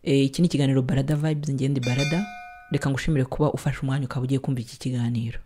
Iki ni ikiganiro Barada Vibes, ngende Barada. Reka ngushimire kuba ufashe umwanya ukaba ugiye kumva iki kiganiro.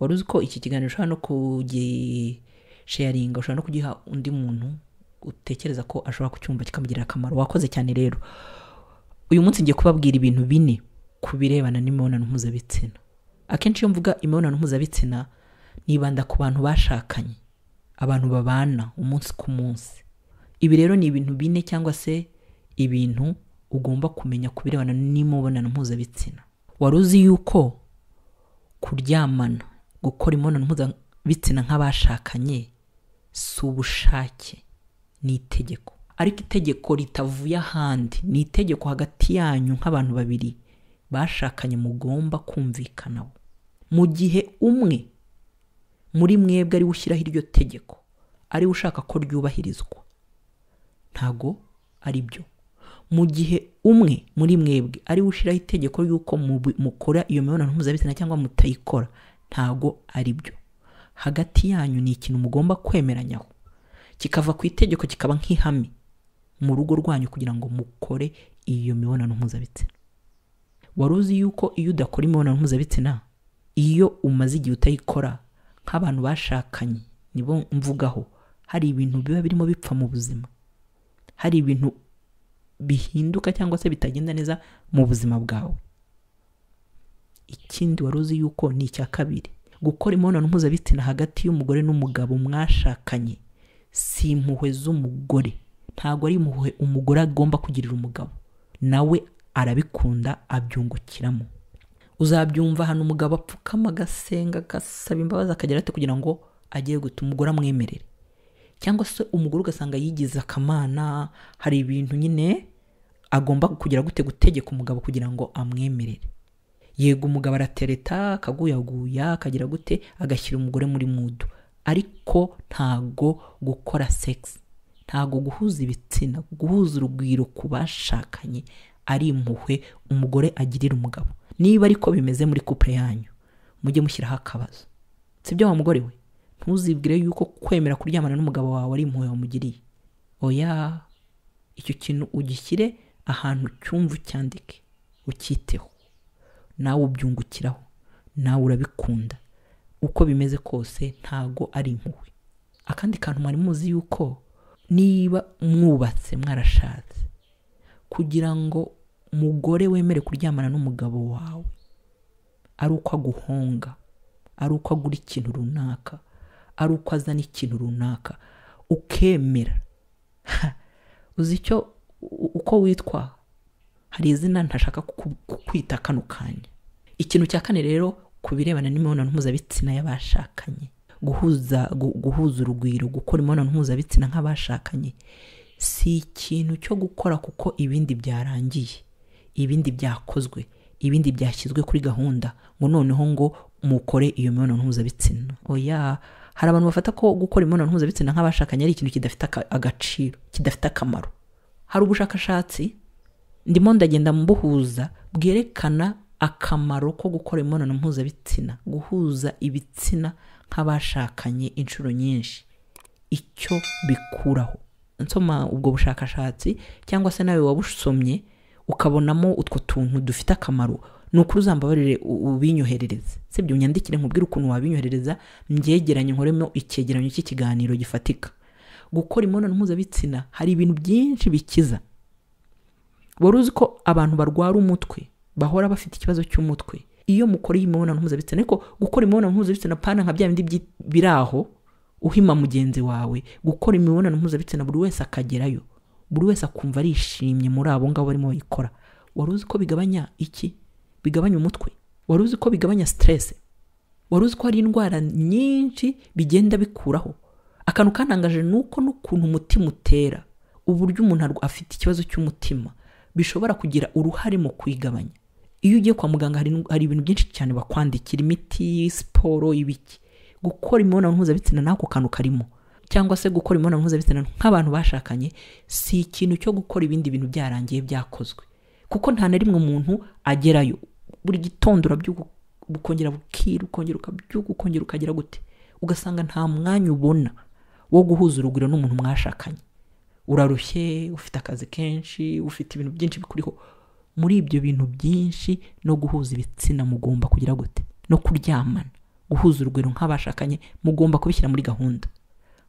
Wari uzi ko iki kiganiro ushobora no kugisharinga, ushobora no kugiha undi muntu utekereza ko ashobora kucyumva kikamugirira akamaro. Wakoze cyane rero. Uyu munsi ngiye kubabwira ibintu bine ku birebana n'imibonano mpuzabitsina. Akenshi iyo mvuga imibonano mpuzabitsina nibanda ku bantu bashakanye, abantu babana umunsi ku munsi. Ibi rero ni ibintu bine cyangwa se ibintu ugomba kumenya ku birebana n'imibonano mpuzabitsina. Wari uzi yuko kuryamana, gukora imibonano mpuzabitsina nk'abashakanye si ubushake, ni itegeko. Ariko itegeko ritavuye ahandi, ni itegeko hagati yanyu nk'abantu babiri bashakanye mugomba kumvikanaho. Mu gihe umwe muri mwebwe ari ushyiraho iryo tegeko, ari ushaka ko ryubahirizwa, ntago ari byo. Mu gihe umwe muri mwebwe ari ushyiraho itegeko yuko mukora iyo mibonano mpuzabitsina cyangwa mutayikora, ntago ari byo. Hagati yanyu ni ikintu mugomba kwemeranyaho, kikava ku itegeko kikaba nk'ihame mu rugo rwanyu kugira ngo mukore iyo mibonano mpuzabitsina. Wari uzi yuko iyo udakora imibonano mpuzabitsina, iyo umaze igihe utayikora, nk'abantu bashakanye nibo mvugaho, hari ibintu biba birimo bipfa mu buzima, hari ibintu bihinduka cyangwa se bitagenda neza mu buzima bwawe. Ikindi wari uzi yuko ni icya kabiri, gukora imibonano mpuzabitsina hagati y'umugore n'umugabo mwashakanye si impuhwe z'umugore. Ntabwo ari impuhwe umugore agomba kugirira umugabo, nawe arabikunda abyungukiramo. Uzabyumva hano umugabo apfukama agasenga agasaba imbabazi akagera ate kugira ngo agiye guta umugore amwemerere, cyangwa se umugore ugasanga yigize akamana, hari ibintu nyine agomba kugira gute gutegeka umugabo kugira ngo amwemerere. Yego umugabo aratereta akaguyaguya akagira gute agashyira umugore muri mudu, ariko ntago gukora sex, ntago guhuza ibitsina, guhuza urugwiro ku bashakanye ari impuhwe umugore agirira umugabo. Niba ariko bimeze muri couple yanyu, mujye mushyiraho akabazo. Sibyo wa mugore we, ntuzibwire yuko kwemera kuryamana n'umugabo wawe ari impuhwe wamugiriye. Oya, icyo kintu ugishyire ahantu cyumva ucyandike, ucyiteho, nawe ubyungukiraho, nawe urabikunda. Uko bimeze kose ntago ari impuhwe. Akandi kantu mwari muzi yuko niba mwubatse mwarashatse, kugira ngo mugore wemere kuryamana n'umugabo wawe ari uko aguhonga, ari uko agura ikintu runaka, ari uko azana ikintu runaka, ukemera. Uzi icyo uko witwa? Hari izina ntashaka kukwita kano kanya. Ikintu cya kane rero ku birebana n'imibonano mpuzabitsina y'abashakanye, guhuza urugwiro, gukora imibonano mpuzabitsina nk'abashakanye si ikintu cyo gukora kuko ibindi byarangiye, ibindi byakozwe, ibindi byashyizwe kuri gahunda ngo noneho ngo mukore iyo mibonano mpuzabitsina. Oya, hari abantu bafata ko gukora imibonano mpuzabitsina nk'abashakanye ari ikintu kidafite agaciro, kidafite akamaro. Hari ubushakashatsi ndimo ndagenda mbuhuza bwerekana akamaro ko gukora imibonano mpuzabitsina, guhuza ibitsina nk'abashakanye inshuro nyinshi, icyo bikuraho. Nsoma ubwo bushakashatsi cyangwa se nawe wabusomye ukabonamo utwo tuntu dufite akamaro, ni ukuri uzambabarire ubinyoherereze. Sibyo, unyandikire nkubwire ukuntu wabinyoherereza, mbyegeranye nkoremo icyegeranyo cy'ikiganiro gifatika. Gukora imibonano mpuzabitsina hari ibintu byinshi bikiza. Wari uzi ko abantu barwara umutwe bahora bafite ikibazo cy'umutwe iyo mukora imibonano mpuzabitsina? Ariko gukora imibonano mpuzabitsina pana nka bya bindi biraho uhima mugenzi wawe, gukora imibonano mpuzabitsina buri wese akagerayo, buri wese akumva arishimye muri abo ngabo barimo bayikora. Wari uzi ko bigabanya iki? Bigabanya umutwe. Wari uzi ko bigabanya stress? Wari uzi ko hari indwara nyinshi bigenda bikuraho? Akantu kantangaje nuko n'ukuntu umutima utera, uburyo umuntu afite ikibazo cy'umutima bishobora kugira uruhare mu kwigabanya. Iyo ugiye kwa muganga hari ibintu byinshi cyane bakwandikira, imiti, siporo, ibiki. Gukora imibonano mpuzabitsina nako kantu karimo, cyangwa se gukora imibonano mpuzabitsina nk'abantu bashakanye si ikintu cyo gukora ibindi bintu byarangiye byakozwe, kuko nta na rimwe umuntu agerayo. Buri gitondo urabyuka ukongera bukira, ukongera ukabyuka, ukongera ukagera gute, ugasanga nta mwanya ubona wo guhuza urugwiro n'umuntu mwashakanye. Urarushye, ufite akazi kenshi, ufite ibintu byinshi bikuriho. Muri ibyo bintu byinshi no guhuza ibitsina mugomba kugira gute? No kuryamana, guhuza urugwiro nk'abashakanye mugomba kubishyira muri gahunda.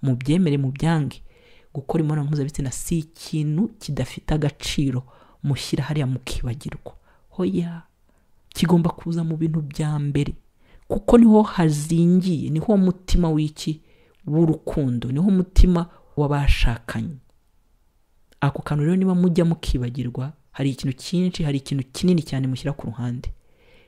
Mubyemere mubyange, gukora imibonano mpuzabitsina si ikintu kidafite agaciro mushyira hariya mukibagirwa. Hoya, kigomba kuza mu bintu bya mbere, kuko niho hazingiye, niho mutima w'iki w'urukundo, niho mutima w'abashakanye. Ako kantu rero niba mujya mukibagirwa, hari ikintu cyinshi, hari ikintu kinini cyane mushyira ku ruhande.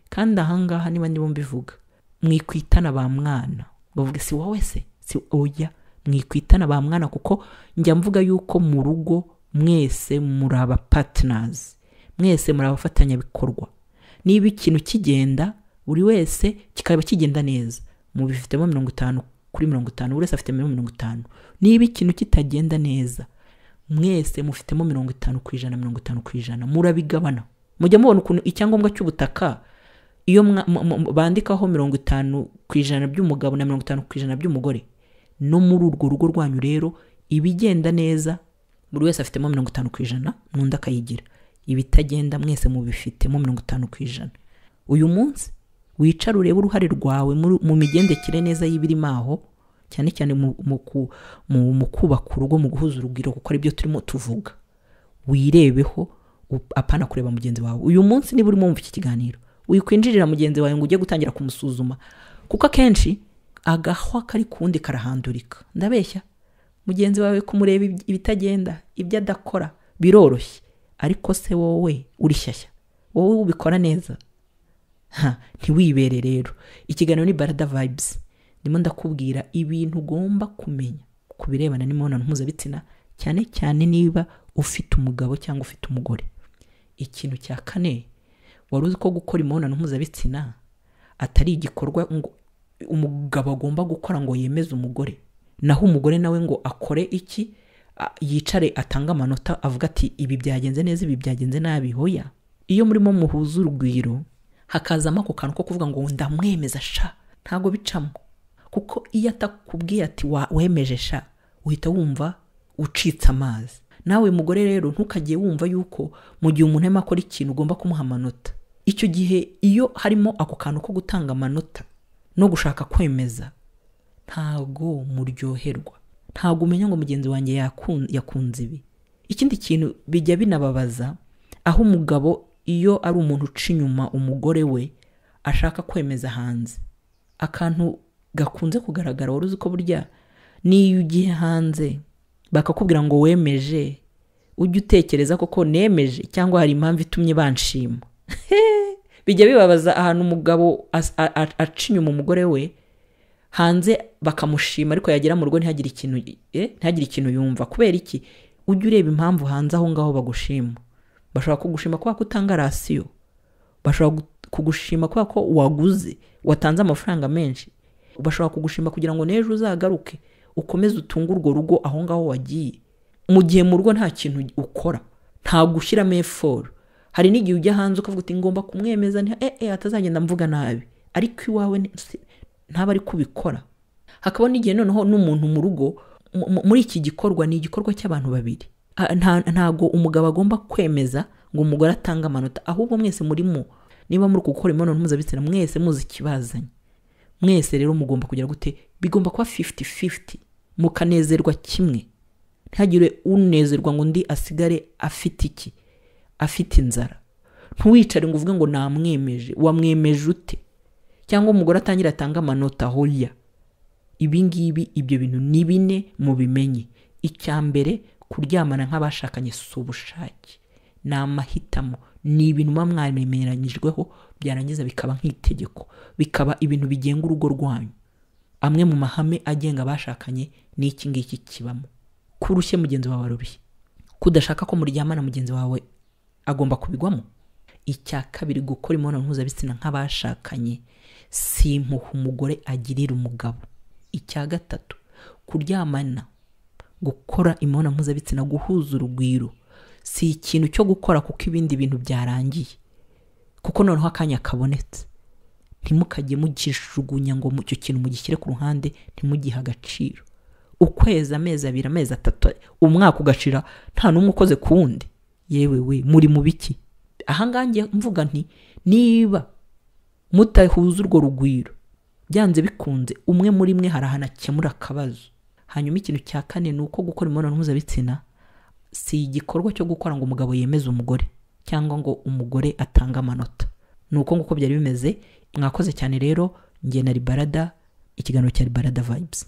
Kandi ahangaha niba ndimo mbivuga, mwikwitana ba mwana, bavuga si wowe se, si oya, mwikwitana ba mwana, kuko njya mvuga yuko mu rugo mwese muri aba partners, mwese muri abafatanyabikorwa. Niba ikintu kigenda buri wese kikaba kigenda neza, mubifitemo 50 kuri 50, buri wese afite 50. Niba ikintu kitagenda neza, mwese mufitemo 50%, 50%, murabigabana. Mujya mubona ukuntu icyangombwa cy'ubutaka iyo bandikaho 50% by'umugabo na 50% by'umugore. No muri urwo rugo rwanyu rero ibigenda neza buri wese afitemo 50%, n'undi akayigira. Ibitagenda mwese mubifitemo 50%. Uyu munsi wicara urebe uruhare rwawe mu migendekere neza y'ibirimo aho, cyane cyane mu kubaka urugo, mu guhuza urugwiro, kuko ari byo turimo tuvuga. Wirebeho, apana kureba mugenzi wawe. Uyu munsi niba urimo wumva iki kiganiro, wikwinjirira mugenzi wawe ngo ujye gutangira kumusuzuma, kuko akenshi agahwa kari kundi karahandurika. Ndabeshya? Mugenzi wawe kumureba ibitagenda, ibyo adakora biroroshye, ariko se wowe uri shyashya, wowe ubikora neza? Ntiwibere rero. Ikiganiro ni Barada Vibes, ndimo ndakubwira ibintu ugomba kumenya ku birebana n'imibonano mpuzabitsina, cyane cyane niba ufite umugabo cyangwa ufite umugore. Ikintu cya kane, wari uzi ko gukora imibonano mpuzabitsina atari igikorwa ngo umugabo agomba gukora ngo yemeze umugore, naho umugore nawe ngo akore iki, yicare atange amanota avuga ati ibi byagenze neza, ibi byagenze nabi. Hoya, iyo murimo muhuza urugwiro hakazamo ako kantu ko kuvuga ngo ndamwemeza sha, ntago bicamo. Kuko iyo atakubwiye ati wemeje sha, uhita wumva ucitse amazi. Nawe mugore rero ntukagiye wumva yuko mu gihe umuntu arimo akora ikintu ugomba kumuha amanota. Icyo gihe iyo harimo ako kantu ko gutanga amanota no gushaka kwemeza, ntago muryoherwa, ntago umenya ngo mugenzi wanjye yakunze ibi. Ikindi kintu bijya binababaza, aho umugabo iyo ari umuntu uca inyuma umugore we ashaka kwemeza hanze. Akantu gakunze kugaragara, wari uzi ko burya niyo ugiye hanze bakakubwira ngo wemeje, ujye utekereza koko nemeje cyangwa hari impamvu itumye banshima. Bijya bibabaza ahantu umugabo aca inyuma umugore we hanze bakamushima, ariko yagera mu rugo ntihagire ikintu yumva. Kubera iki? Ujye ureba impamvu hanze aho ngaho bagushima. Bashobora kugushima kubera ko utanga rasiyo, bashobora kugushima kubera ko waguze, watanze amafaranga menshi, bashobora kugushima kugira ngo n'ejo uzagaruke ukomeze utunge urwo rugo aho ngaho wagiye. Mu gihe mu rugo nta kintu ukora, nta gushyiramo effort. Hari n'igihe ujya hanze ukavuga uti ngomba kumwemeza atazagenda mvuga nabi, ariko iwawe ntaba ari kubikora. Hakaba n'igihe noneho n'umuntu mu rugo, muri iki gikorwa ni igikorwa cy'abantu babiri. Ntago umugabo agomba kwemeza ngo umugore atange amanota, ahubwo mwese murimo, niba muri gukora imibonano mpuzabitsina mwese muzi ikibazanye. Mwese rero mugomba kugira gute? Bigomba kuba 50-50, mukanezerwa kimwe, ntihagire unezerwa ngo undi asigare afite iki, afite inzara. Ntuwicare ngo uvuge ngo namwemeje, wamwemeje ute? Cyangwa umugore atangira atanga amanota. Hoya, ibi ngibi, ibyo bintu ni bine mubimenye. Icya mbere, kuryamana nk'abashakanye si ubushake, ni amahitamo, ni ibintu muba mwaremeranyijweho, byarangiza bikaba nk'itegeko, bikaba ibintu bigenga urugo rwanyu. Amwe mu mahame agenga abashakanye ni iki ngiki kibamo: kurushye mugenzi wawe arushye, kudashaka ko muryamana mugenzi wawe agomba kubigwamo. Icya kabiri, gukora imibonano mpuzabitsina nk'abashakanye si impuhwe umugore agirira umugabo. Icya gatatu, kuryamana, gukora imibonano mpuzabitsina, guhuza urugwiro si ikintu cyo gukora kuko ibindi bintu byarangiye, kuko noneho akanya kabonetse. Ntimukajye mugishugunya ngo icyo kintu mugishyire ku ruhande, ntimugihe agaciro. Ukwezi, amezi 2, amezi 3, umwaka ugashira nta n'umwe ukoze ku wundi. Yewe we, muri mu biki? Ahangaha njye mvuga nti niba mutahuza urwo rugwiro, byanze bikunze umwe muri mwe hari ahantu akemura akabazo. Hanyuma ikintu cya kane ni uko gukora imibonano mpuzabitsina si igikorwa cyo gukora ngo umugabo yemeze umugore cyangwa ngo umugore atange amanota. Ni uko nguko byari bimeze. Mwakoze cyane rero. Njye na Ribarada, ikiganiro cya Ribarada Vibes.